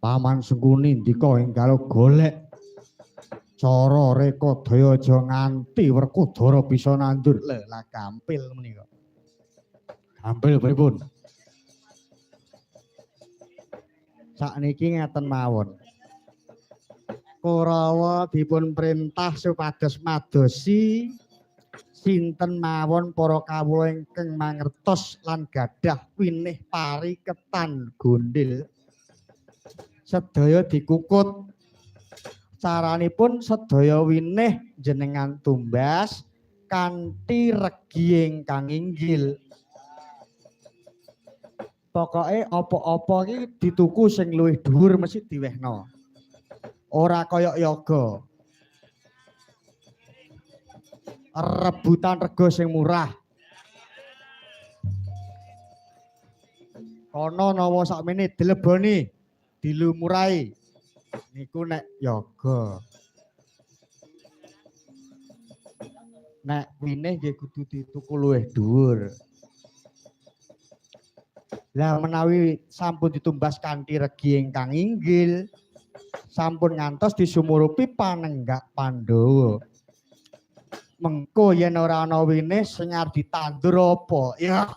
Paman Sengkuni ndika enggal golek cara rekodaya aja nganti Werkudara bisa nandur. Lha lah gampil menika. Gampil pripun? Sakniki ngeten mawon. Kurawa dipun perintah supados madosi sinten mawon para kawula ingkang mangertos lan gadah winih pari ketan gondil. Sedaya dikukut. Caranipun sedaya winih jenengan tumbas kanthi regi ingkang inggil. Pokoke apa-apa iki dituku sing luwih dhuwur mesti diwehno. Ora kaya yoga. Rebutan rega sing murah. Kono nawa sakmene dileboni, dilumurai. Niku nek yoga. Nek winih nggih kudu dituku luwih dhuwur. Lah menawi sampun ditumbas kanthi regi ingkang inggil, sampun ngantos disumurupi panenggak Pandhawa. Mengko yen ora ana winih sing arep ditandur apa? Ya.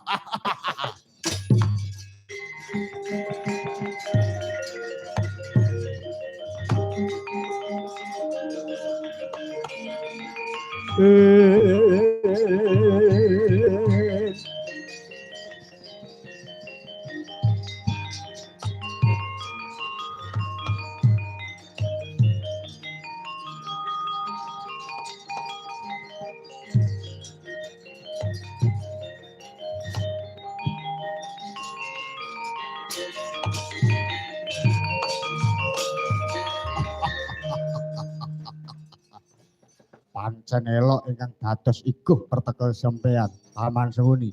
Pancen elok ingkang dados iguh pertekel sampeyan, Paman Sengkuni.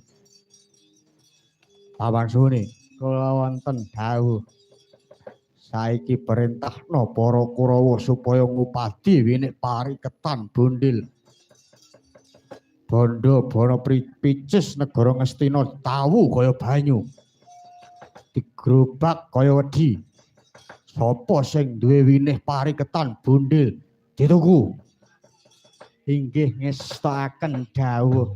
Paman Sengkuni, kula wonten dawuh. Saiki perintahno para Kurawa supaya ngupadi winik pari ketan bondil. Bondo bono picis negara Ngastina tawu kaya banyu. Digrobak kaya wedi. Sapa sing duwe winih pari ketan bondil dituku. Inggih ngestokaken dawuh.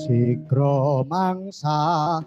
Sigra mangsa